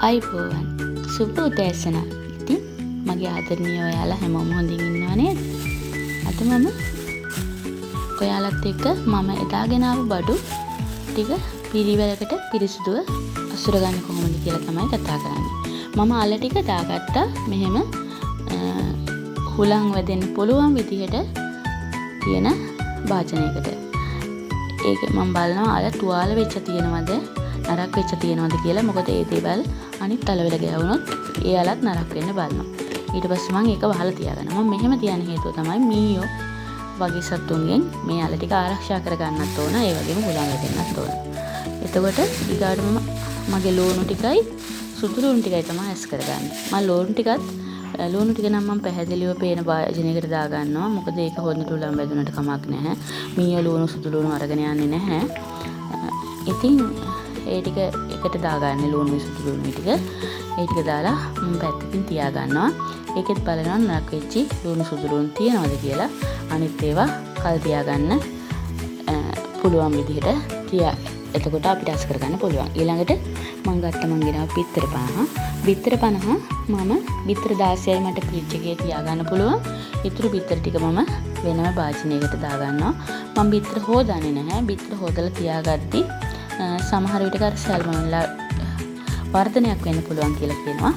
ආයුබෝවන්. සුබ උදෑසන. ඉතින් මගේ ආදරණීය ඔයාලා හැමෝම හොඳින් ඉන්නව නේද? අද මම ඔයාලත් එක්ක මම එදා ගෙනාවු බඩු ටික පිළිවෙලකට පිරිසිදුව අසුරගන්නේ කොහොමද කියලා තමයි කතා කරන්නේ. මම අල ටික දාගත්තා මෙහෙම හුලං වැදෙන්න පුළුවන් විදිහට තියෙන භාජනයකට. ඒක මම බලනවා අල තුවාල වෙච්ච තියෙනවද, නරක් වෙච්ච තියෙනවද කියලා. මොකද ඒ දේවල් අනිත් අලවල ගෑවුනොත් ඒ අලත් නරක් වෙන්න බලනවා. ඊට පස්සේ මං ඒක වහලා තියාගන්නවා. මම මෙහෙම තියන්න හේතුව තමයි මීයෝ වගේ සත්තුන්ගෙන් මේ අල ටික ආරක්ෂා කරගන්නත් ඕන, ඒ වගේම හුලං වැදෙන්නත් ඕන. එතකොට ඊගාට මම මගේ ලූණු ටිකයි සුදු ලූණු ටිකයි තමයි ඇස් කරගන්නේ. මම ලූණු ටිකත්, ලූණු ටික නම් මම පැහැදිලිව පේන භාජනයකට දාගන්නවා. මොකද ඒක හොඳට හුලං වැදුනට කමක් නැහැ. මීයෝ ලූණු සුදු ලූණු අරගෙන යන්නේ නැහැ. ඉතින් ඒ ටික එකට දාගන්නේ ලූණු සුදු ලූණු ටික. ඒ ටික දාලා මම පැත්තකින් තියාගන්නවා. ඒකෙත් බලනවා නරක වෙච්චි ලූණු සුදු ලූණු තියෙනවද කියලා. අනිත් ඒවා කල් තියාගන්න පුළුවන් විදිහට තියා, එතකොට අපිට අස් කරගන්න පුළුවන්. ඊළඟට මං ගත්ත, මං ගෙනාව බිත්තර 50. බිත්තර 50 මම බිත්තර 16යි මට ෆ්‍රිජ් එකේ තියාගන්න පුළුවන්. ඉතුරු බිත්තර ටික මම වෙනම භාජනයකට දාගන්නවා. මං බිත්තර හොදන්නේ නැහැ. බිත්තර හොදලා තියාගද්දි සමහර විටක අර සැල්මොනෙලා වර්ධනයක් වෙන්න පුළුවන් කියලා කියනවා.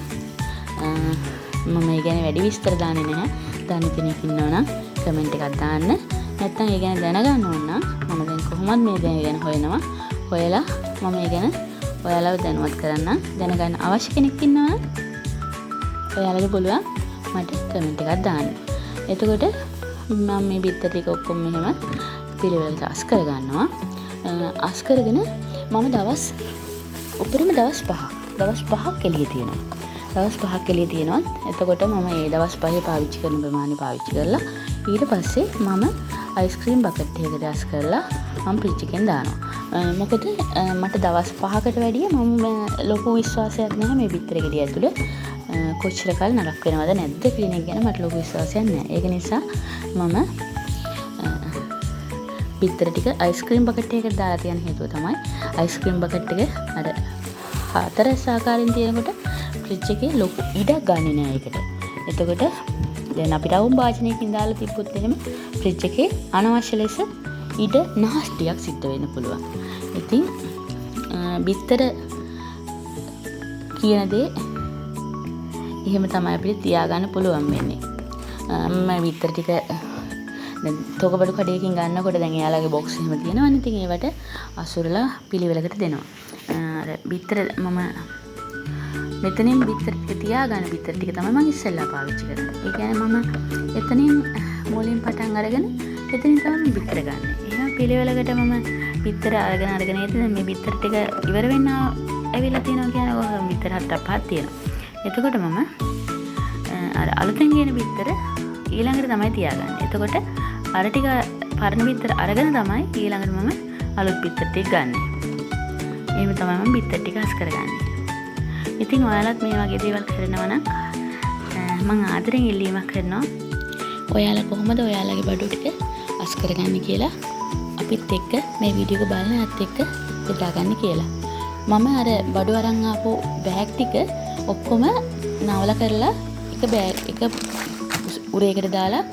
මම ඒ ගැන වැඩි විස්තර දාන්නේ නැහැ. දන්න කෙනෙක් ඉන්නවා නම් කමෙන්ට් එකක් දාන්න. නැත්නම් ඒ ගැන දැනගන්න ඕන නම් මම දැන් කොහොමද මේ දේ ගැන හොයනවා. හොයලා මම ඒ ගැන ඔයාලව දැනුවත් කරන්නම්. දැනගන්න අවශ්‍ය කෙනෙක් ඉන්නවා නම් ඔයාලට පුළුවන් මට කමෙන්ට් එකක් දාන්න. එතකොට මම මේ බිත්තර ටික ඔක්කොම මෙහෙම පිළිවෙලට අස් කරගන්නවා. අස් කරගෙන මම දවස් උපරිම දවස් 5ක්, දවස් 5ක් එළිය තියෙනවා. දවස් 5ක් එළිය තියෙනවා. එතකොට මම ඒ දවස් 5 පාවිච්චි කරන ප්‍රමාණය පාවිච්චි කරලා ඊට පස්සේ මම අයිස්ක්‍රීම් බකට් එකකට අස් කරලා මම ෆ්‍රිජ් එකෙන් දානවා. මොකද මට දවස් 5කට වැඩිය මම ලොකු විශ්වාසයක් නැහැ මේ බිත්තර ගෙඩිය ඇතුලේ කොච්චර කල් නරක වෙනවද නැද්ද කියන එක ගැන මට ලොකු විශ්වාසයක් නැහැ. ඒක නිසා මම බිත්තර ටික අයිස්ක්‍රීම් බකට් එකකට දාලා තියන හේතුව තමයි අයිස්ක්‍රීම් බකට් එක අර හතරැස් ආකාරයෙන් තියෙනකොට ෆ්‍රිජ් එකේ ලොකු ඉඩක් ගන්නෙ නෑ ඒකට. එතකොට දැන් අපි රවුම් භාජනයකින් දාලා තිබ්බොත් එහෙම ෆ්‍රිජ් එකේ අනවශ්‍ය ලෙස ඉඩ නාස්තියක් සිද්ධ වෙන්න පුළුවන්. ඉතින් බිත්තර කියන දේ එහෙම තමයි අපිට තියාගන්න පුළුවන් වෙන්නේ. මම බිත්තර ටික දැන් තොගබඩු කඩේකින් ගන්නකොට දැන් එයාලගේ බොක්ස් එහෙම තියෙනවනේ. ඉතින් ඒවට අසුරලා පිළිවෙලකට දෙනවා. අර බිත්තර මම මෙතනින් බිත්තර ටික තියාගන්න බිත්තර ටික තමයි මම ඉස්සෙල්ලා පාවිච්චි කරන්නේ. ඒ කියන්නේ මම එතනින් මුලින් පටන් අරගෙන එතනින් තමයි මම බිත්තර ගන්නෙ. එහෙම පිළිවෙලකට මම බිත්තර අරගෙන අරගෙන ඉතින් මේ බිත්තර ටික ඉවර වෙන්න ඇවිල්ලා තියෙනවා කියන්නේ කොහොම බිත්තර හතරක් පහක් තියෙනවා. එතකොට මම අර අලුතෙන් ගේන බිත්තර ඊළඟට තමයි තියාගන්නේ. එතකොට අර ටික පරණ බිත්තර අරගෙන තමයි ඊළඟට මම අලුත් බිත්තර ටික ගන්නෙ. එහෙම තමයි මම බිත්තර ටික අස් කරගන්නේ. ඉතින් ඔයාලත් මේ වගේ දේවල් කරනවා නම් මං ආදරෙන් ඉල්ලීමක් කරනවා. ඔයාලා කොහොමද ඔයාලගේ බඩු ටික අස් කරගන්නේ කියලා අපිත් එක්ක මේ වීඩියෝ එක බලන අයත් එක්ක බෙදාගන්න කියලා. මම අර බඩු අරන් ආපු බෑග් ටික ඔක්කොම නවල කරලා එක බෑග් එක උරේකට දාලා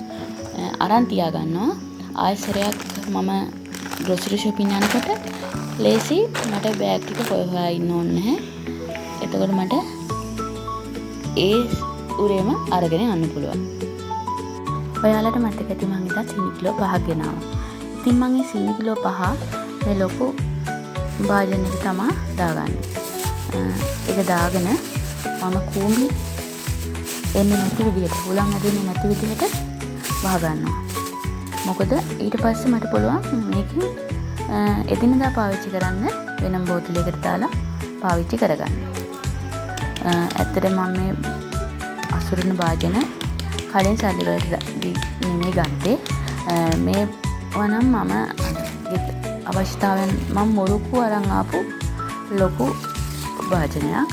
අරන් තියාගන්නවා. ආයෙ සැරයක් මම ග්‍රොසරි ෂොපින් යනකොට ලේසි, මට බෑග් ටික හොය හොයා ඉන්න ඕනේ නැහැ. එතකොට මට ඒ උරේම අරගෙන යන්න පුළුවන්. ඔයාලට මතක ඇති මං එදා සීනි කිලෝ 5ක් ගෙනාවා. ඉතින් මං ඒ සීනි කිලෝ 5 මේ ලොකු භාජනයක තමා දාගන්නේ. ඒක දාගෙන මම කූඹි එන්නේ නැති විදිහට, හුලං ඇදෙන්නේ නැති විදිහට වහගන්නවා. මොකද ඊට පස්සේ මට පුළුවන් මේකෙන් එදිනෙදා පාවිච්චි කරන්න වෙනම බෝතලයකට දාලා පාවිච්චි කරගන්න. ඇත්තටම මම මේ අසුරන භාජන කලින් සල්ලි වලට නෙමෙයි ගත්තේ. මේවා නම් මම අවශ්‍යතාවයන් මම මුරුක්කු අරන් ආපු ලොකු භාජනයක්.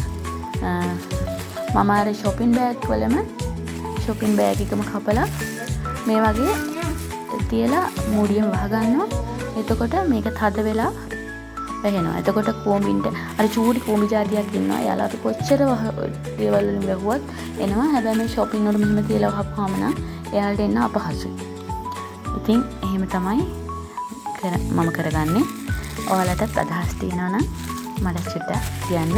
මම අර ෂොපින් බෑග් වලම ෂොපින් බෑග් එකම කපලා මේ වගේ තියලා මුඩියම වහගන්නවා. එතකොට මේක තද වෙලා වැහෙනවා. එතකොට කූඹින්ට අර චූටි කූඹි ජාතියක් ඉන්නවා. එයාලා අපි කොච්චර දේවල් වලින් වැහුවත් එනවා. හැබැයි මේ ෂොපින් වල මෙහෙම තියලා වහපුවාම නම් එයාලට එන්න අපහසුයි. ඉතින් එහෙම තමයි මම කරගන්නේ. ඔයාලටත් අදහස් තියෙනවා නම් මට චුට්ටක් කියන්න.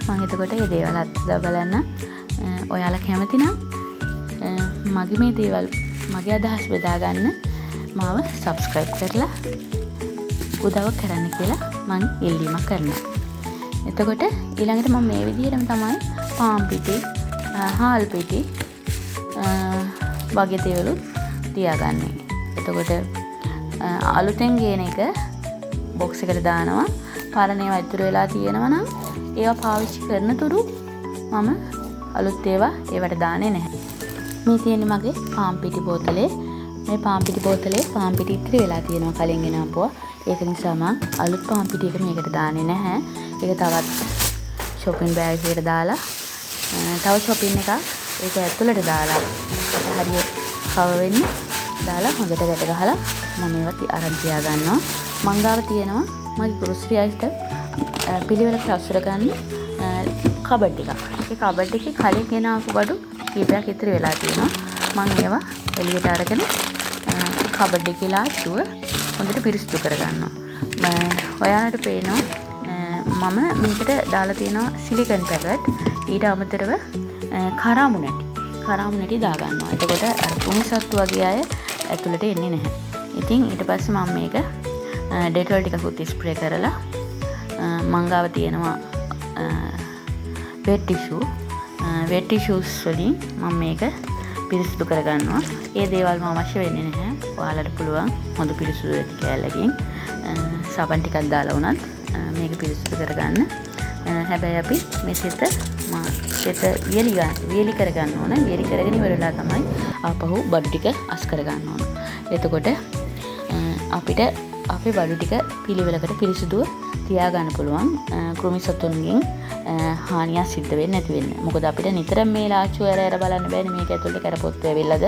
මං එතකොට මේ දේවල් අත්දලා බලන්න. ඔයාලා කැමති නම් මගේ මේ දේවල් මගේ අදහස් බෙදා ගන්න මාව සබ්ස්ක්‍රයිබ් කරලා උදව් කරන්න කියලා මං ඉල්ලීමක් කරනවා. එතකොට ඊළඟට මම මේ විදිහටම තමයි පාන් පිටි, හාල් පිටි වගේ දේවලුත් තියාගන්නේ. එතකොට අලුතෙන් ගේන එක බොක්ස් එකට දානවා. පරණ ඒවා ඉතුරු වෙලා තියෙනවා නම් ඒවා පාවිච්චි කරන තුරු මම අලුත් ඒවා ඒවට දාන්නේ නැහැ. මේ තියෙන්නේ මගේ පාන් පිටි බෝතලේ. මේ පාන් පිටි බෝතලේ පාන් පිටි ඉතිරි වෙලා තියෙනවා කලින් ගෙන ආපුවා. ඒක නිසා මං අලුත් පාන් පිටි එක මේකට දාන්නේ නැහැ. ඒක තවත් ෂොපින් බෑග් එකකට දාලා තව ෂොපින් එකක් ඒක ඇතුළට දාලා හරිය කව වෙන්න දාලා හොඳට ගැට ගහලා මම ඒවා අරන් තියා ගන්නවා. මං ගාව තියෙනවා මගේ ග්‍රොසරි අයිටම් පිළිවෙලට අසුර ගන්න කබඩ් එකක්. ඒ කබඩ් එකේ කලින් ගෙන ආපු බඩු කීපයක් ඉතිරි වෙලා තියෙනවා. මං ඒවා එළියට අරගෙන කබඩ් එකේ ලාච්චුව හොඳට පිරිසිදු කරගන්නවා. ඔයාලට පේනවා මම මේකට දාලා තියෙනවා සිලිකන් පැකට්. ඊට අමතරව කරාමු නැටි. කරාමු නැටි දාගන්නවා. එතකොට අර කුණු සත්තු වගේ අය ඇතුළට එන්නේ නැහැ. ඉතින් ඊට පස්සේ මම මේක ඩෙටෝල් ටිකකුත් ස්ප්‍රේ කරලා මං ගාව තියෙනවා වෙට් ටිෂු. වෙට් ටිෂුස් වලින් මම මේක පිරිසිදු කරගන්නවා. ඒ දේවල්ම අවශ්‍ය වෙන්නේ නැහැ. ඔයාලට පුළුවන් හොඳ පිරිසිදු ඇති කෑල්ලකින් සබන් ටිකක් දාලා වුණත් මේක පිරිසිදු කරගන්න. හැබැයි අපි මේ සෙත වියලි කරගන්න ඕන. වියලි කරගෙන ඉවර වෙලා තමයි ආපහු බඩු ටික අස් කරගන්න ඕන. එතකොට අපිට අපේ බඩු ටික පිළිවෙලකට පිරිසිදුව තියාගන්න පුළුවන්. කෘමි සතුන්ගෙන් හානියක් සිද්ධ වෙන්නේ නැති වෙන්න. මොකද අපිට නිතරම මේ ලාච්චුව ඇර ඇර බලන්න බෑනේ මේක ඇතුළට කැරපොත්තු ඇවිල්ලාද,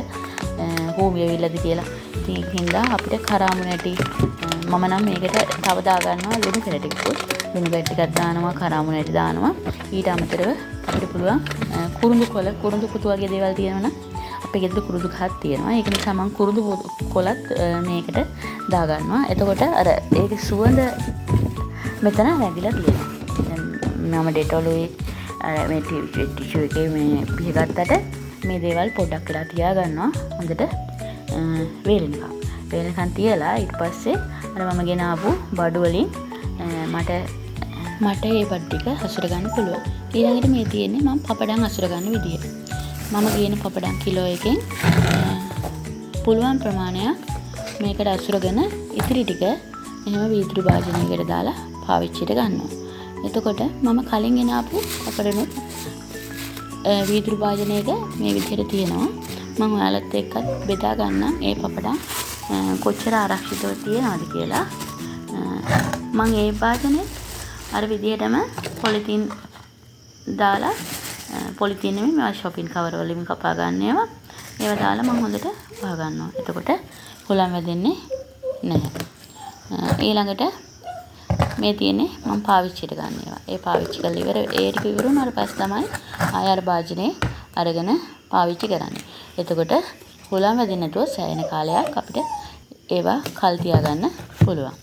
කූඹි ඇවිල්ලාද කියලා. ඉතින් ඒක හින්දා අපිට කරාමු නැටි මම නම් මේකට තව දාගන්නවා ලුණු කැට ටිකකුත්. ලුණු කැට ටිකක් දානවා, කරාමු නැටි දානවා. ඊට අමතරව අපිට පුළුවන් කුරුඳු කොළ, කුරුඳු කුතු වගේ දේවල් තියෙනවා නම් අපේ ගෙදර කුරුඳු ගහක් තියෙනවා. ඒක නිසා මං කුරුඳු කොළත් මේකට දාගන්නවා. එතකොට අර ඒකේ සුවඳ මෙතන රැඳිලා තියෙනවා. දැන් මම ඩෙටෝලුයි අර මේ ටිෂු එකේ මේ පිහගත්තට මේ දේවල් පොඩ්ඩක් වෙලා තියාගන්නවා හොඳට වේලෙනකම්. වේලෙනකම් තියලා ඊට පස්සේ අර මම ගෙන ආපු බඩු වලින් මට ඒ බඩු ටික හසුර ගන්න පුළුවන්. ඊළඟට මේ තියෙන්නේ මම පපඩම් හසුර ගන්න විදිය. මම ගේන පපඩම් කිලෝ එකෙන් පුළුවන් ප්‍රමාණයක් මේකට අසුරගෙන ඉතිරි ටික එහෙම වීදුරු භාජනයකට දාලා පාවිච්චියට ගන්නවා. එතකොට මම කලින් ගෙන ආපු පපඩමුත් වීදුරු භාජනයක මේ විදිහට තියෙනවා. මම ඔයාලත් එක්කත් බෙදා ගන්නම් ඒ පපඩම් කොච්චර ආරක්ෂිතව තියෙනවද කියලා. මං ඒ භාජනෙත් අර විදිහටම පොලිතින් දාලා, පොලිතින් නෙමෙයි මේවා ෂොපින් කවර් වලින් කපා ගන්න ඒවා. ඒවා දාලා මං හොඳට වහ ගන්නවා. එතකොට හුලං වැදෙන්නේ නැහැ. ඊළඟට මේ තියෙන්නේ මං පාවිච්චියට ගන්න ඒවා. ඒ පාවිච්චි කරලා ඉවර ඒ ටික ඉවර වුණාට පස්සේ තමයි ආය අර භාජනේ අරගෙන පාවිච්චි කරන්නේ. එතකොට හුලං වැදෙන්නේ නැතුව සෑහෙන කාලයක් අපිට ඒවා කල් තියාගන්න පුළුවන්.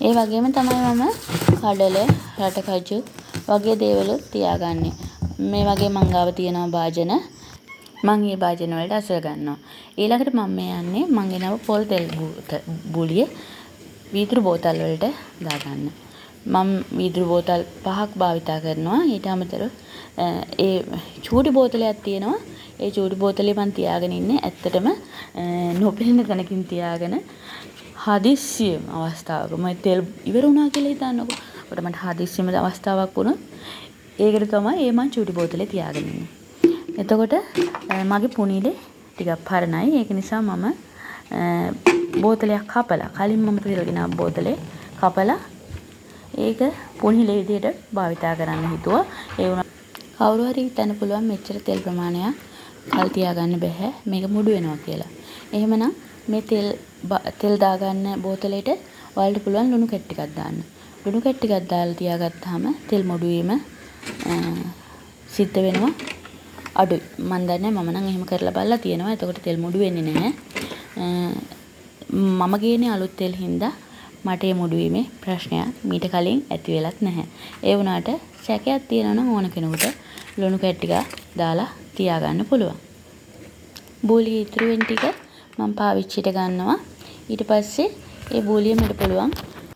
ඒ වගේම තමයි මම කඩල, රටකජු වගේ දේවලුත් තියාගන්නේ. මේ වගේ මං ගාව තියෙනවා භාජන. මං ඒ භාජන වලට අසුර ගන්නවා. ඊළඟට මම මේ යන්නේ මං ගෙනාව පොල් තෙල් බුලිය වීදුරු බෝතල් වලට දාගන්න. මම වීදුරු බෝතල් 5ක් භාවිතා කරනවා. ඊට අමතරව ඒ චූටි බෝතලයක් තියෙනවා. ඒ චූටි බෝතලේ මං තියාගෙන ඉන්නේ ඇත්තටම නොපෙනෙන තැනකින් තියාගෙන හදිස්සියෙම අවස්ථාවක මම තෙල් ඉවර වුණා කියලා හිතන්නකෝ. ඔකට මට හදිස්සියෙම අවස්ථාවක් වුණොත් ඒකට තමයි ඒ මං චූටි බෝතලේ තියාගෙන ඉන්නේ. එතකොට මගේ පුනිලේ ටිකක් පරණයි. ඒක නිසා මම බෝතලයක් කපලා කලින් මම තෙල් ගෙනාපු බෝතලේ කපලා ඒක පුනිලේ විදිහට භාවිතා කරන්න හිතුවා. ඒ වුණා කවුරු හරි හිතන්න පුළුවන් මෙච්චර තෙල් ප්‍රමාණයක් කල් තියාගන්න බැහැ මේක මුඩු වෙනවා කියලා. එහෙමනම් මේ තෙල් දාගන්න බෝතලෙට ඔයාලට පුළුවන් ලුණු කැටි ටිකක් දාන්න. ලුණු කැට ටිකක් දාලා තියාගත්තාම තෙල් මොඩු වීම සිද්ධ වෙනවා අඩුයි. මන් දන්නේ මම නම් එහෙම කරලා බලලා තියෙනවා. එතකොට තෙල් මුඩු වෙන්නේ නැහැ. මම ගේන්නේ අලුත් තෙල් හින්දා මට ඒ මුඩු වීමේ ප්‍රශ්නයක් මීට කලින් ඇති වෙලත් නැහැ. ඒ වුණාට සැකයක් තියෙනවා නම් ඕන කෙනෙකුට ලුණු කැට ටිකක් දාලා තියාගන්න පුළුවන්. බෝලිය ඉතුරු වෙන ටික මම පාවිච්චියට ගන්නවා. ඊට පස්සේ ඒ බෝලිය මට පුළුවන්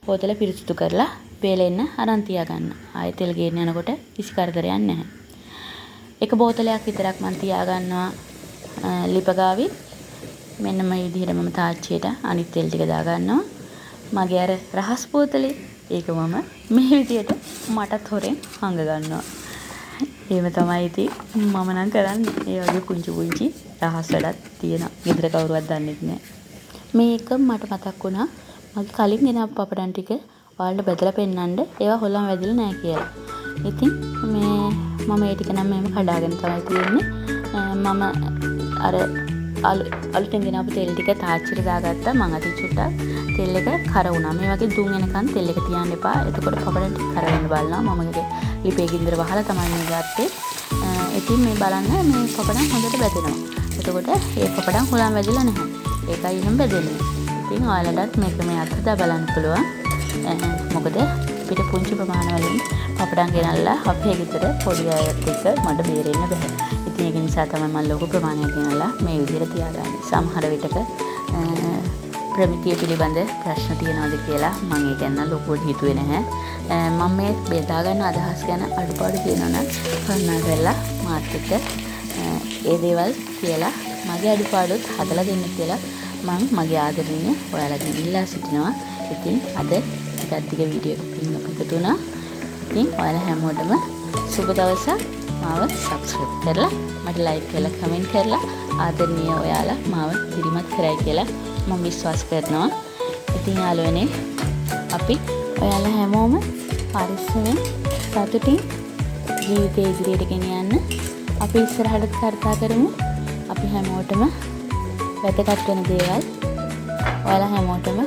හොදලා පිරිසිදු කරලා වේලෙන්න අරන් තියාගන්න. ආයෙ තෙල් ගේන්න යනකොට කිසි කරදරයක් නැහැ. එක බෝතලයක් විතරක් මං තියාගන්නවා ලිප ගාවින්. මෙන්න මේ විදිහට මම තාච්චියට අනිත් තෙල් ටික දාගන්නවා. මගේ අර රහස් බෝතලේ ඒක මම මේ විදිහට මටත් හොරෙන් හංග ගන්නවා. එහෙම තමයි ඉතින් මම නම් කරන්නේ. ඒ වගේ පුංචි පුංචි රහස් වැඩක් තියෙනවා. ගෙදර කවුරුවත් දන්නෙත් නෑ. මේක මට මතක් වුණා මගේ කලින් ගෙනාපු පපඩම් ටික ඔයාලට බෙදලා පෙන්නන්න ඒවා හොලන් වැදිලා නෑ කියලා. ඉතින් මේ මම ඒ ටික නම් මෙහෙම කඩාගෙන තමයි තියෙන්නේ. මම අර අලුතෙන් ගෙනාපු තෙල් ටික තාච්චියට දාගත්තා. මං අතින් චුට්ටක් තෙල් එක කර වුණා. මේ වගේ දුම් එනකන් තෙල් එක තියන්න එපා. එතකොට පපඩම් ටික කර වෙන්න බලනවා. මම ලිපේ ගින්දර වහලා තමයි මේ ගත්තේ. ඉතින් මේ බලන්න මේ පපඩම් හොඳට බැදෙනවා. එතකොට ඒ පපඩම් හුලං වැදිලා නැහැ. ඒකයි එහෙම බැදෙන්නේ. ඉතින් ඔයාලටත් මේක මේ අත්හදා බලන්න පුළුවන්. මොකද අපිට පුංචි ප්‍රමාණ වලින් පපඩම් ගෙනල්ලා අපේ ගෙදර පොඩි අයත් එක්ක මට බේරෙන්න බැහැ. ඉතින් ඒක නිසා තමයි මම ලොකු ප්‍රමාණයක් ගෙනල්ලා මේ විදිහට තියාගන්නේ. සමහර විටක ප්‍රමිතිය පිළිබඳ ප්‍රශ්න තියෙනවද කියලා මම ඒ ගැන ලොකුවට හිතුවේ නැහැ. මම මේ බෙදා ගන්න අදහස් ගැන අඩුපාඩු තියෙනවා නම් කරුණාකරලා මාත් එක්ක ඒ දේවල් කියලා මගේ අඩුපාඩුත් හදලා දෙන්න කියලා මං මගේ ආදරණීය ඔයාලගෙන් ඉල්ලා සිටිනවා. ඉතින් අද ටිකක් දිග වීඩියෝ එකකින් අපි එකතු වුණා. ඉතින් ඔයාලා හැමෝටම සුබ දවසක්. මාව සබ්ස්ක්‍රයිබ් කරලා මට ලයික් කරලා කමෙන්ට් කරලා ආදරණීය ඔයාලා මාව දිරිමත් කරයි කියලා මම විශ්වාස කරනවා. ඉතින් යාළුවනේ අපි ඔයාලා හැමෝම පරිස්සමෙන් සතුටින් ජීවිතය ඉදිරියට ගෙනියන්න අපි ඉස්සරහටත් කතා කරමු. අපි හැමෝටම වැදගත් වෙන දේවල් ඔයාලා හැමෝටම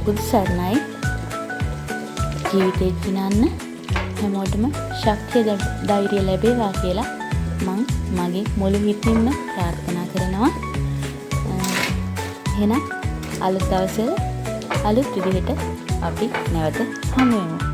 බුදු සරණයි. ජීවිතේ දිනන්න හැමෝටම ශක්තිය ධෛර්යය ලැබේවා කියලා මං මගේ මුළු හිතින්ම ප්‍රාර්ථනා කරනවා. එහෙනම් අලුත් දවසක අලුත් විදිහට අපි නැවත හමු වෙමු.